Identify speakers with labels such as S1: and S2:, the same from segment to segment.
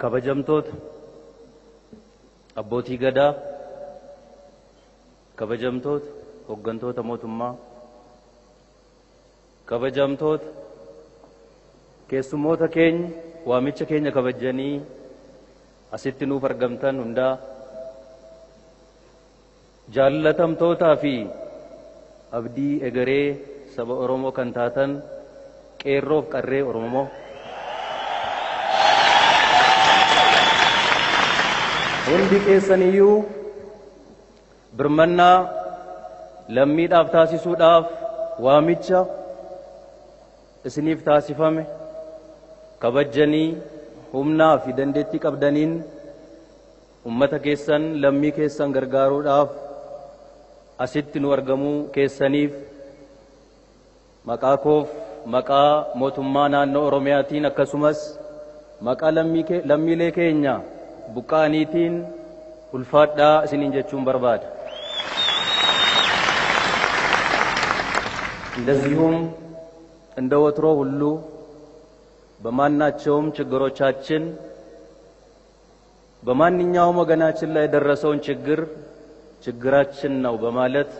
S1: Kabajamtoota abbootii gadaa, kabajamtoota hooggantoota mootummaa, kabajamtoota keessummoota keenya waamicha keenya kabajanii asitti nuuf argamtan hundaa, jaallatamtootaa fi abdii egeree saba Oromoo kan taatan qeerroof qarree Oromoo, hundi keessaniyyuu birmannaa lammiidhaaf taasisuudhaaf waamicha isiniif taasifame kabajjanii humnaa fi dandeettii qabdaniin ummata keessan lammii keessan gargaaruudhaaf asitti nu argamuu keessaniif maqaa koof maqaa mootummaa naannoo Oromiyaatiin akkasumas maqaa lammiilee keenya buqqa'aniitiin ulfaadhaa isiniin jechuun barbaada. እንደዚሁም እንደ ወትሮ ሁሉ በማናቸውም ችግሮቻችን በማንኛውም ወገናችን ላይ የደረሰውን ችግር ችግራችን ነው በማለት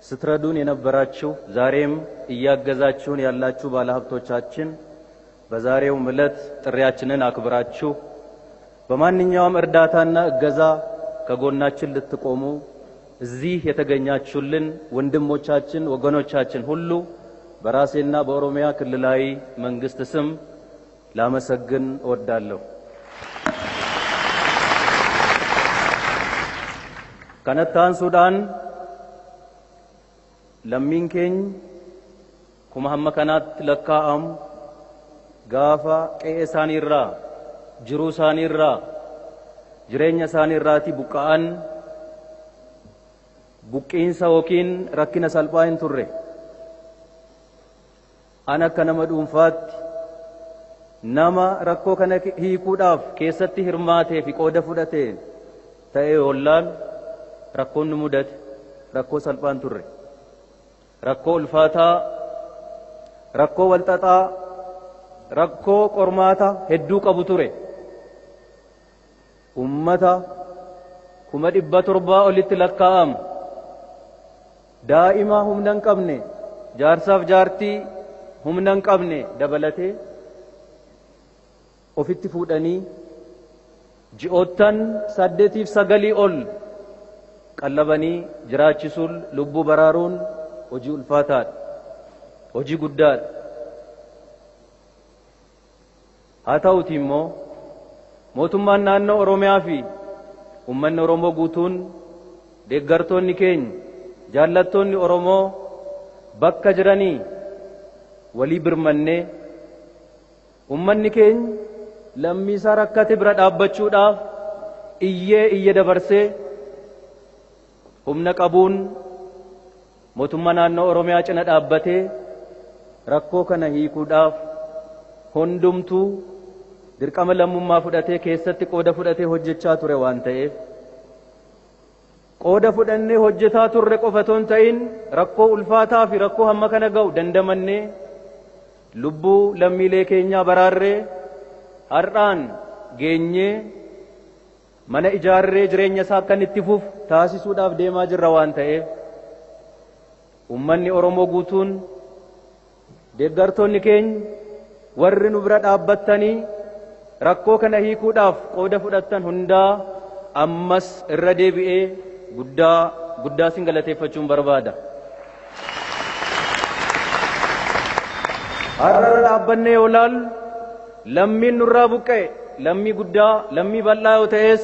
S1: ስትረዱን የነበራችሁ ዛሬም እያገዛችሁን ያላችሁ ባለሀብቶቻችን በዛሬው ዕለት ጥሪያችንን አክብራችሁ በማንኛውም እርዳታና እገዛ ከጎናችን ልትቆሙ እዚህ የተገኛችሁልን ወንድሞቻችን ወገኖቻችን ሁሉ በራሴና በኦሮሚያ ክልላዊ መንግስት ስም ላመሰግን እወዳለሁ። Kanatti aansuudhaan lammiin keenya kuma hamma kanaatti lakkaa'amu gaafa qe'ee isaaniirraa jiruu isaaniirraa jireenya isaaniirraatii buqqa'an buqqiinsa yookiin rakkina salphaa hin turre. An akka nama dhuunfaatti nama rakkoo kana hiikuudhaaf keessatti hirmaatee fi qooda fudhate ta'ee ollaan rakkoon nu mudate rakkoo salphaan turre. Rakkoo ulfaataa, rakkoo walxaxaa, rakkoo qormaata hedduu qabu ture. Ummata 700,000 olitti lakkaa'amu daa'ima humna hin qabne, jaarsaaf jaartii humna hin qabne dabalatee ofitti fuudhanii ji'oottan 8 fi 9 ol qallabanii jiraachisuun lubbuu baraaruun hojii ulfaataadha, hojii guddaadha. Haa ta'uuti immoo mootummaan naannoo Oromiyaa fi uummanni Oromoo guutuun deeggartoonni keenya jaallattoonni Oromoo bakka jiranii walii birmannee uummanni keenya lammii isaa rakkate bira dhaabbachuudhaaf iyyee iyya dabarsee humna qabuun mootummaa naannoo Oromiyaa cina dhaabbatee rakkoo kana hiikuudhaaf hundumtuu dirqama lammummaa fudhatee keessatti qooda fudhatee hojjechaa ture waan ta'eef qooda fudhannee hojjetaa turre qofa otoo hin ta'in rakkoo ulfaataa fi rakkoo hamma kana ga'u dandamannee lubbuu lammiilee keenyaa baraarree har'aan geenyee mana ijaarree jireenya isaa akka inni itti fufu taasisuudhaaf deemaa jirra waan ta'eef uummanni Oromoo guutuun deeggartoonni keenya warri nu bira dhaabbattanii rakkoo kana hiikuudhaaf qooda fudhattan hundaa ammas irra deebi'ee guddaa guddaa sin galateeffachuun barbaada. Har'a irra dhaabbannee yoo ilaallu lammiin nurraa buqqa'e lammii guddaa lammii bal'aa yoo ta'es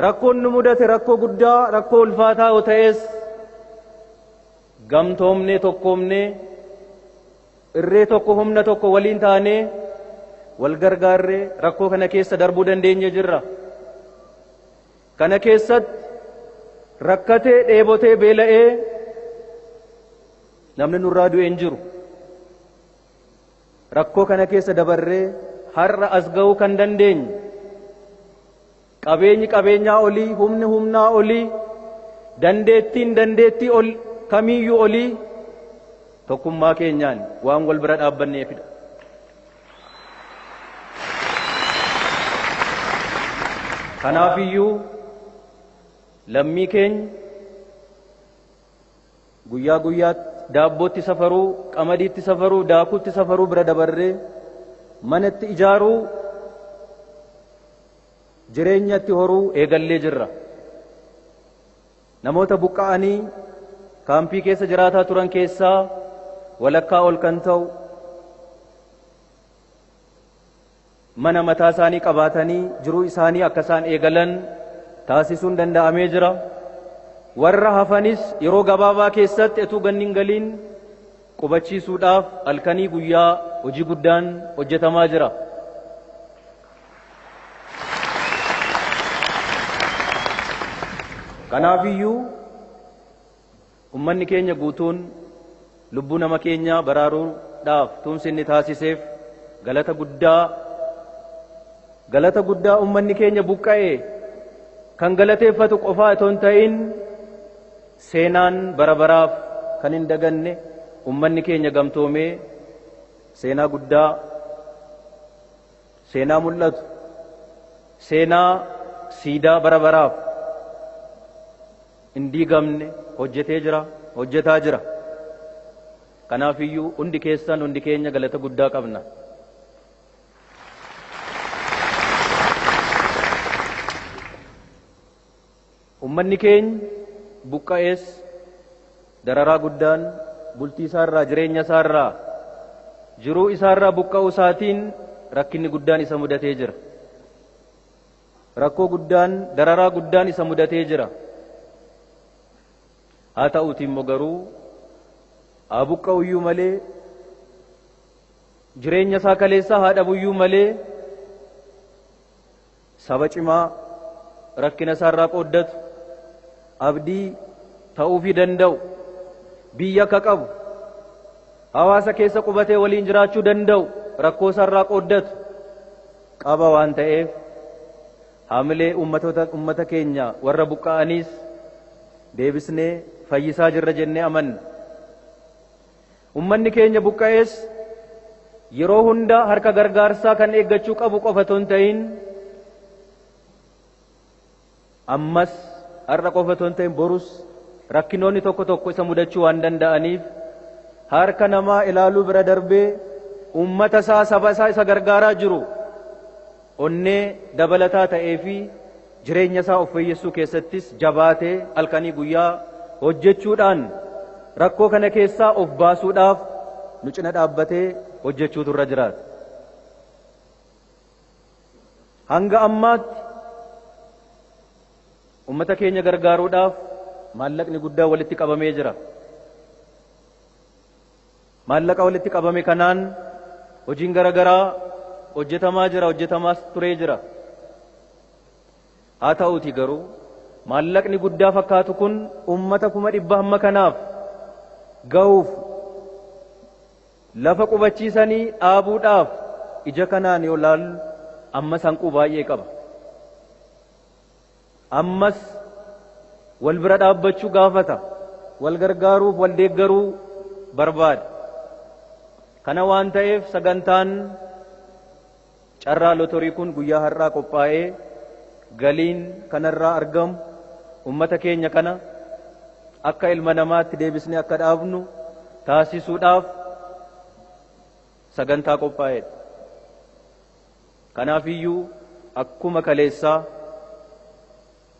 S1: rakkoon nu mudate rakkoo guddaa rakkoo ulfaataa yoo ta'es gamtoomnee tokkoomnee irree tokko humna tokko waliin taanee wal gargaarree rakkoo kana keessa darbuu dandeenye jirra. Kana keessatti rakkatee dheebotee beela'ee namni nurraa du'e hin jiru. Rakkoo kana keessa dabarree har'a as ga'uu kan dandeenye qabeenyi qabeenyaa olii, humni humnaa olii, dandeettiin dandeettii ol kamiyyuu olii tokkummaa keenyaan waan wal bira dhaabbanneefidha. Kanaafiyyuu lammii keenya guyyaa guyyaatti daabbootti safaruu, qamadiitti safaruu, daakuutti safaruu bira dabarree manatti ijaaruu, jireenyatti horuu eegallee jirra. Namoota buqqa'anii kaampii keessa jiraataa turan keessaa walakkaa ol kan ta'u mana mataa isaanii qabaatanii jiruu isaanii akka isaan eegalan taasisuun danda'amee jira. Warra hafanis yeroo gabaabaa keessatti utuu ganni hin galiin qubachiisuudhaaf halkanii guyyaa hojii guddaan hojjetamaa jira. Kanaafiyyuu ummanni keenya guutuun lubbuu nama keenyaa baraaruudhaaf tumsi inni taasiseef galata guddaa, galata guddaa ummanni keenya buqqa'e kan galateeffatu qofaa otoo hin ta'in seenaan bara baraaf kan hin daganne ummanni keenya gamtoomee seenaa guddaa, seenaa mul'atu, seenaa siidaa bara baraaf hin diigamne hojjetee jira, hojjetaa jira. Kanaafiyyuu hundi keessan, hundi keenya galata guddaa qabna. Ummanni keenya buqqa'ees dararaa guddaan bultii isaarraa, jireenya isaarraa, jiruu isaarraa buqqa'uu isaatiin rakkinni guddaan isa mudatee jira. Rakkoo guddaan, dararaa guddaan isa mudatee jira. Haa ta'uutii immoo garuu haa buqqa'uyyuu malee, jireenya isaa kaleessaa haa dhabuyyuu malee, saba cimaa rakkina isaarraa qooddatu, abdii ta'uufii danda'u, biyya akka qabu, hawaasa keessa qubatee waliin jiraachuu danda'u, rakkoo isaarraa qooddatu qaba waan ta'eef haamilee uummata keenya warra buqqa'aniis deebisnee fayyisaa jirra jennee amanna. Ummanni keenya buqqa'ees yeroo hunda harka gargaarsaa kan eeggachuu qabu qofa otoo hin ta'in ammas har'a qofa otoo hin ta'in borus rakkinoonni tokko tokko isa mudachuu waan danda'aniif harka namaa ilaaluu bira darbee uummata isaa, saba isaa isa gargaaraa jiru onnee dabalataa ta'ee fi jireenya isaa of fooyyessuu keessattis jabaatee halkanii guyyaa hojjechuudhaan rakkoo kana keessaa of baasuudhaaf nu cina dhaabbatee hojjechuutu irra jiraata. Hanga ammaatti uummata keenya gargaaruudhaaf maallaqni guddaa walitti qabamee jira. Maallaqa walitti qabame kanaan hojiin garaagaraa hojjetamaa jira, hojjetamaas turee jira. Haa ta'uutii garuu maallaqni guddaa fakkaatu kun uummata 100,000 hamma kanaaf ga'uuf lafa qubachiisanii dhaabuudhaaf ija kanaan yoo laallu ammas hanquu baay'ee qaba. Ammas wal bira dhaabbachuu gaafata, wal gargaaruuf wal deeggaruu barbaada. Kana waan ta'eef sagantaan carraa lotorii kun guyyaa har'aa qophaa'ee galiin kanarraa argamu uummata keenya kana akka ilma namaatti deebisnee akka dhaabnu taasisuudhaaf sagantaa qophaa'edha. Kanaafiyyuu akkuma kaleessaa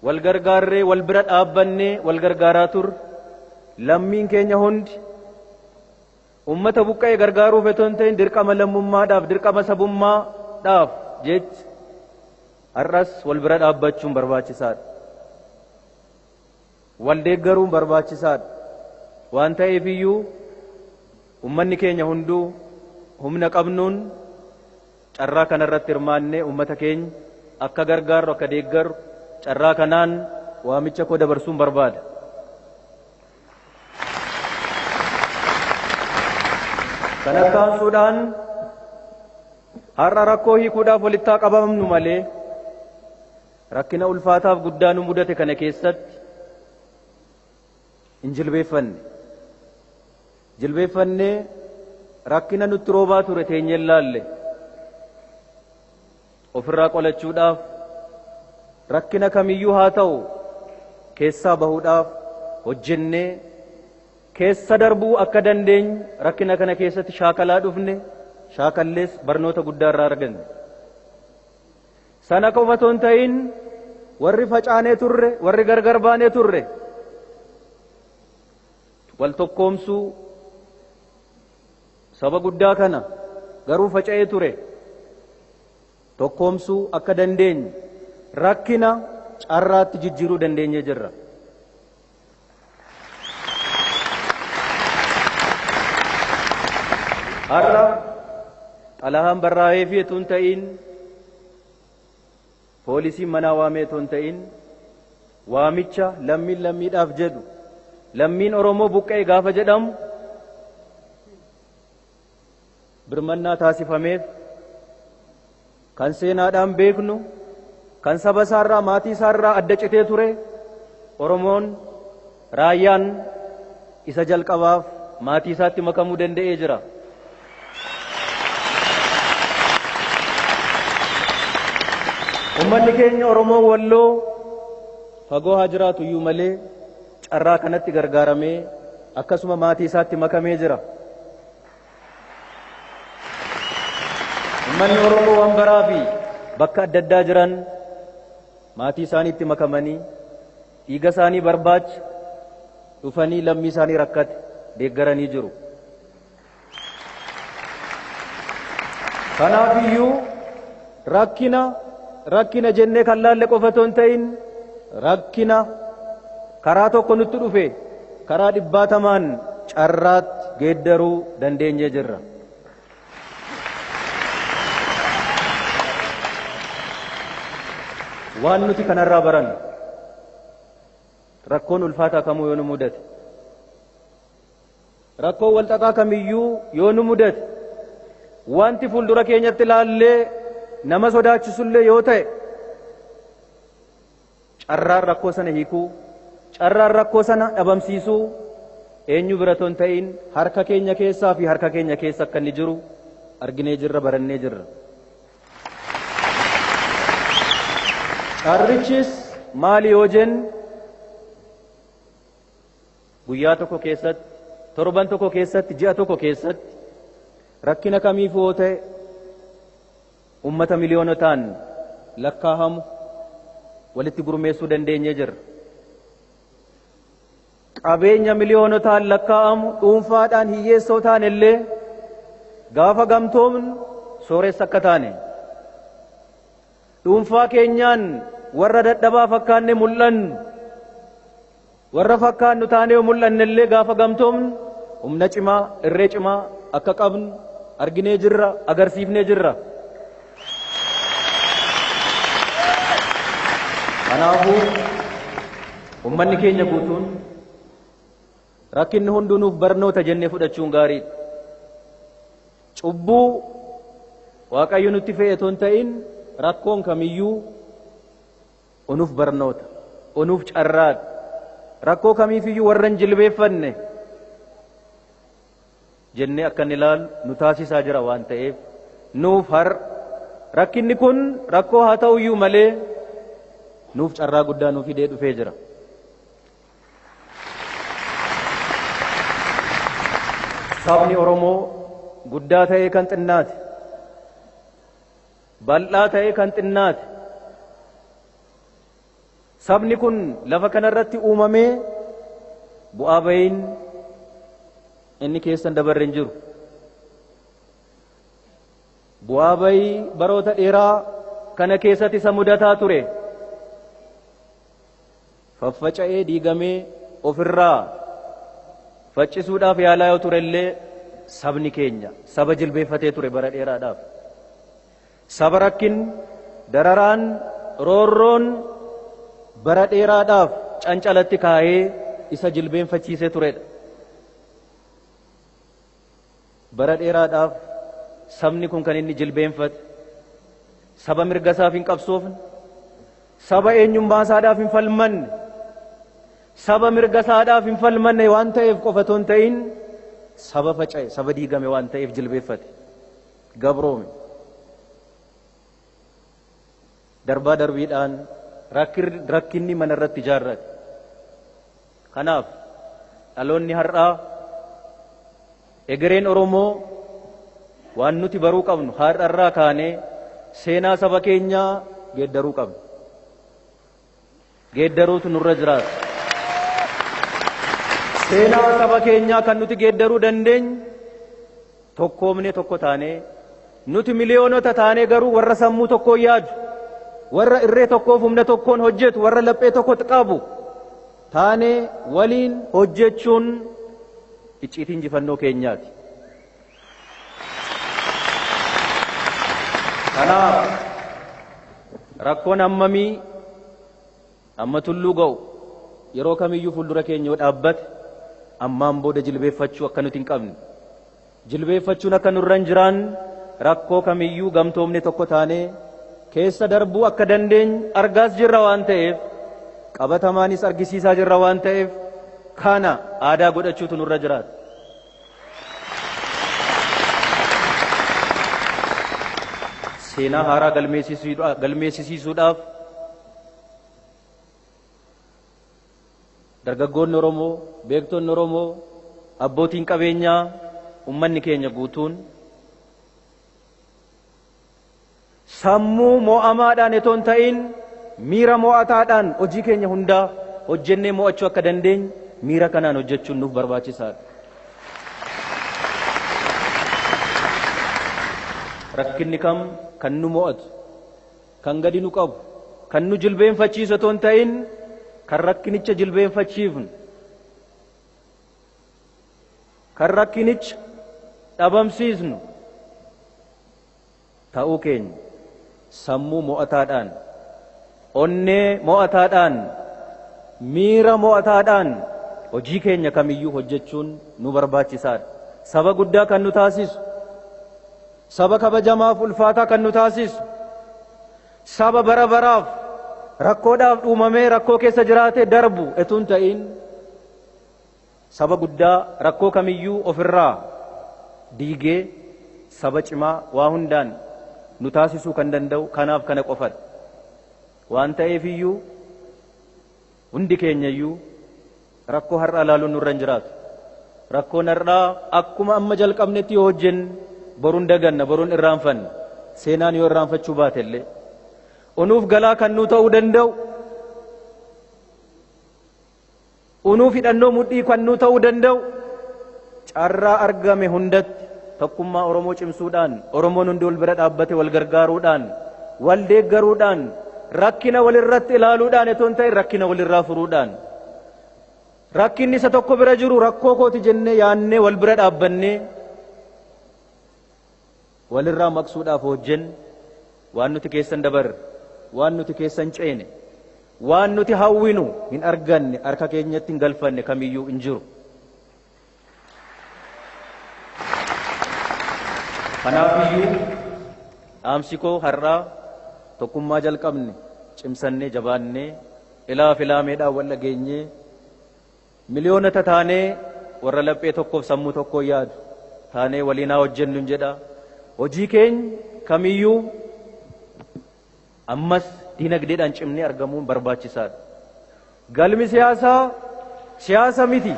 S1: wal gargaarree wal bira dhaabbannee wal gargaaraa turre lammiin keenya hundi uummata buqqa'e gargaaruuf otoo hin ta'in dirqama lammummaadhaaf, dirqama sabummaadhaaf jecha har'as wal bira dhaabbachuun barbaachisaadha. Wal deeggaruun barbaachisaadha. Waan ta'eef iyyuu uummanni keenya hunduu humna qabnuun carraa kanarratti hirmaannee uummata keenya akka gargaarru, akka deeggarru carraa kanaan waamicha koo dabarsuun barbaada. Kanatti aansuudhaan har'a rakkoo hiikuudhaaf walitti haa qabamnu malee rakkina ulfaataaf guddaa nu mudate kana keessatti hin jilbeeffanne. Jilbeeffannee rakkina nutti roobaa ture teenyee laalle ofirraa qolachuudhaaf Rakkina kamiyyuu haa ta'u keessaa bahuudhaaf hojjennee keessa darbuu akka dandeenyu rakkina kana keessatti shaakalaa dhufne, shaakallees barnoota guddaa irraa arganne. Sana qofa otoo hin ta'in warri facaanee turre, warri gargar baanee turre wal tokkoomsuu saba guddaa kana garuu faca'ee ture tokkoomsuu akka dandeenyu rakkina carraatti jijjiiruu dandeenyee jirra. Har'a xalahaan barraa'ee fi otoo hin ta'in, poolisiin manaa waamee otoo hin ta'in, waamicha lammiin lammiidhaaf jedhu, lammiin Oromoo buqqa'e gaafa jedhamu birmannaa taasifameef kan seenaadhaan beeknu, kan saba isaarraa maatii isaarraa adda citee ture Oromoon raayyaan isa jalqabaaf maatii isaatti makamuu danda'ee jira. Uummanni keenya Oromoo Walloo fagoo haa jiraatu iyyuu malee carraa kanatti gargaaramee akkasuma maatii isaatti makamee jira. Uummanni Oromoo Wambaraa fi bakka adda addaa jiran maatii isaaniitti makamanii dhiiga isaanii barbaacha dhufanii lammii isaanii rakkate deeggaranii jiru. Kanaaf iyyuu rakkina rakkina jennee kan laalle qofa otoo hin ta'in rakkina karaa tokko nutti dhufe karaa dhibbaatamaan carraatti geeddaruu dandeenyee jirra. Waan nuti kanarraa barannu, rakkoon ulfaataa kamuu yoo nu mudate, rakkoon walxaxaa kamiyyuu yoo nu mudate, wanti fuuldura keenyatti ilaallee nama sodaachisullee yoo ta'e, carraan rakkoo sana hiikuu, carraan rakkoo sana dhabamsiisuu eenyu bira otoo hin ta'in harka keenya keessaa fi harka keenya keessa akka inni jiru arginee jirra, barannee jirra. Carrichis maali yoo jennu, guyyaa tokko keessatti, torban tokko keessatti, ji'a tokko keessatti rakkina kamiif yoo ta'e ummata miliyoonotaan lakkaahamu walitti gurmeessuu dandeenyee jirra. Qabeenya miliyoonotaan lakkaa'amu dhuunfaadhaan hiyyeessoo taane illee gaafa gamtoomnu sooressa akka taane, dhuunfaa keenyaan warra dadhabaa fakkaanne mul'annu, warra fakkaannu taanee mul'anne illee gaafa gamtoomnu humna cimaa, irree cimaa akka qabnu arginee jirra, agarsiifnee jirra. Kanaafuu uummanni keenya guutuun rakkinni hunduu nuuf barnoota jennee fudhachuun gaariidha. Cubbuu Waaqayyo nutti fe'e otoo hin ta'in rakkoon kamiyyuu onuuf barnoota, onuuf carraadha. Rakkoo kamiifiyyuu warra hin jilbeeffanne jennee akka inni ilaalu nu taasisaa jira waan ta'eef nuuf har rakkinni kun rakkoo haa ta'uyyuu malee nuuf carraa guddaa nuuf fidee dhufee jira. Sabni Oromoo guddaa ta'ee kan xinnaate, bal'aa ta'ee kan xinnaate, sabni kun lafa kanarratti uumamee bu'aa bahiin inni keessan dabarre hin jiru. Bu'aa bahii baroota dheeraa kana keessatti isa mudataa ture. Faffaca'ee diigamee ofirraa faccisuudhaaf yaalaa yoo ture illee sabni keenya saba jilbeeffatee ture bara dheeraadhaaf. Saba rakkin dararaan roorroon bara dheeraadhaaf cancalatti kaa'ee isa jilbeenfachiisee turedha. Bara dheeraadhaaf sabni kun kan inni jilbeenfate saba mirga isaaf hin qabsoofne, saba eenyummaa isaadhaaf hin falmanne, saba mirga isaadhaaf hin falmanne waan ta'eef qofa otoo hin ta'in saba faca'e, saba diigame waan ta'eef jilbeeffate, gabroome. Darbaa darbiidhaan Rakkinni mana irratti ijaarrate. Kanaaf dhaloonni har'aa egereen Oromoo waan nuti baruu qabnu har'arraa kaanee seenaa saba keenyaa geeddaruu qabna. Geeddaruutu nurra jiraata. Seenaa saba keenyaa kan nuti geeddaruu dandeenyu tokkoomne tokko taanee, nuti miliyoonota taanee garuu warra sammuu tokkoon yaadu, warra irree tokkoof humna tokkoon hojjetu, warra laphee tokko qabu taanee waliin hojjechuun icciitii injifannoo keenyaati. Kanaaf rakkoon hammamii amma tulluu ga'u yeroo kamiyyuu fuuldura keenya yoo dhaabbate, ammaan booda jilbeeffachuu akka nuti hin qabne, jilbeeffachuun akka nurra hin jiraanne, rakkoo kamiyyuu gamtoomne tokko taanee keessa darbuu akka dandeenyu argaas jirra waan ta'eef, qabatamaanis argisiisaa jirra waan ta'eef, kana aadaa godhachuutu nurra jiraata. Seenaa haaraa galmeessisiisuudhaaf dargaggoonni Oromoo, beektonni Oromoo, abbootiin qabeenyaa, ummanni keenya guutuun sammuu mo'amaadhaan etoo hin ta'in miira mo'ataadhaan hojii keenya hundaa hojjennee mo'achuu akka dandeenyu miira kanaan hojjechuun nuuf barbaachisaadha. Rakkinni kam kan nu mo'atu, kan gadi nu qabu, kan nu jilbeenfachiisu otoo hin ta'in kan rakkinicha jilbeenfachiifnu, kan rakkinicha dhabamsiisnu ta'uu keenya sammuu mo'ataadhaan, onnee mo'ataadhaan, miira mo'ataadhaan hojii keenya kamiyyuu hojjechuun nu barbaachisaadha. Saba guddaa kan nu taasisu, saba kabajamaaf ulfaataa kan nu taasisu, saba bara baraaf rakkoodhaaf uumamee rakkoo keessa jiraatee darbu etuu hin ta'in saba guddaa rakkoo kamiyyuu ofirraa diigee saba cimaa waa hundaan nu taasisuu kan danda'u kanaaf kana qofadha. Waan ta'eef iyyuu hundi keenya iyyuu rakkoo har'aa ilaaluun nurra hin jiraatu. Rakkoon har'aa akkuma amma jalqabnetti yoo hojjenne boruun daganna, boruun irraanfanna. Seenaan yoo irraanfachuu baate illee unuuf galaa kan nuu ta'uu danda'u, unuuf hidhannoo mudhii kan nuu ta'uu danda'u, carraa argame hundatti tokkummaa Oromoo cimsuudhaan, Oromoon hundi wal bira dhaabbate wal gargaaruudhaan, wal deeggaruudhaan, rakkina walirratti ilaaluudhaan etoo hin ta'in rakkina walirraa furuudhaan, rakkinni isa tokko bira jiru rakkoo kooti jennee yaannee wal bira dhaabbannee walirraa maqsuudhaaf hojjenne, waan nuti keessan dabarre, waan nuti keessan ceene, waan nuti hawwinu hin arganne, harka keenyatti hin galfanne kamiyyuu hin jiru. Kanaafiyyuu dhaamsi koo har'aa tokkummaa jalqabne cimsannee jabaannee ilaa filaameedhaan wal dhageenyee miliyoona taanee warra laphee tokkoof sammuu tokkoon yaadu taanee waliin haa hojjennu jedha. Hojii keenya kamiyyuu ammas dinagdeedhaan cimnee argamuun barbaachisaadha. Galmi siyaasaa siyaasa miti.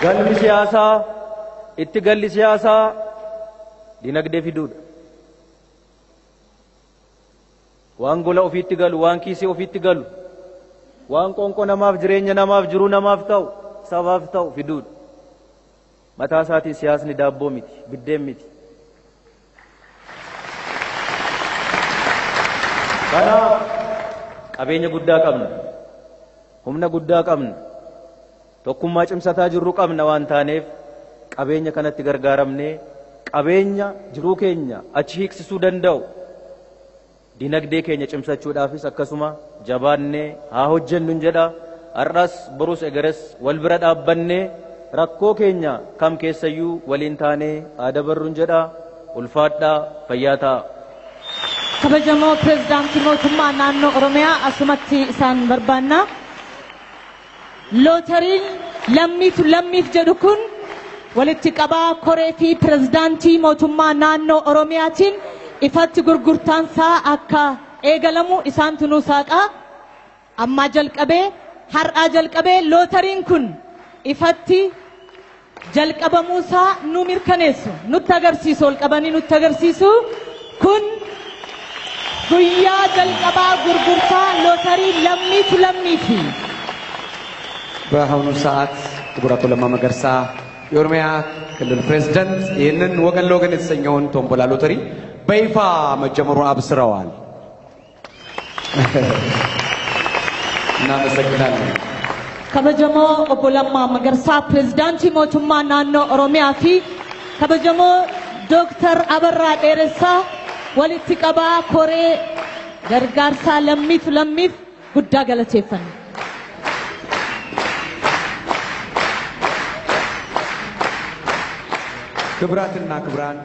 S1: Galmi siyaasaa, itti galli siyaasaa dinagdee fiduudha. Waan gola ofiitti galu, waan kiisii ofiitti galu, waan qoonqoo namaaf, jireenya namaaf, jiruu namaaf ta'u, sabaaf ta'u fiduudha. Mataa isaatiin siyaasni daabboo miti, biddeen miti. Kanaaf qabeenya guddaa qabna, humna guddaa qabna, tokkummaa cimsataa jirru qabna waan taaneef qabeenya kanatti gargaaramnee qabeenya jiruu keenya achi hiiksisuu danda'u dinagdee keenya cimsachuudhaafis akkasuma jabaannee haa hojjennu jedha. Har'as borus egeres wal bira dhaabbannee rakkoo keenya kam keessayyuu waliin taanee haa dabarruun jedha. Ulfaadhaa, fayyaa ta'a.
S2: Kabajamoo pirezidaantii mootummaa naannoo Oromiyaa, asumatti isaan barbaanna. Lootariin lammiitu lammiif jedhu kun walitti qabaa koree fi pirezidaantii mootummaa naannoo Oromiyaatiin Ifatti gurgurtaan isaa akka eegalamu isaantu nu saaqaa. Ammaa jalqabee, har'aa jalqabee lootariin kun ifatti jalqabamuusaa nu mirkaneessu, nutti agarsiisu, ol qabanii nutti agarsiisu. Kun guyyaa jalqabaa gurgurtaa lootarii Lammiitu Lammiifi.
S3: በአሁኑ ሰዓት ክቡር አቶ ለማ መገርሳ የኦሮሚያ ክልል ፕሬዝዳንት ይህንን ወገን ለወገን የተሰኘውን ቶምቦላ ሎተሪ በይፋ መጀመሩን አብስረዋል። እናመሰግናለን።
S2: Kabajamoo obbo Lammaa Magarsaa, pirezidaantii mootummaa naannoo Oromiyaa, fi kabajamoo Dooktar Abarraa Dheeressaa, walitti qabaa koree gargaarsaa Lammiitu Lammiif, guddaa galateeffanna.
S3: ክቡራትና ክቡራን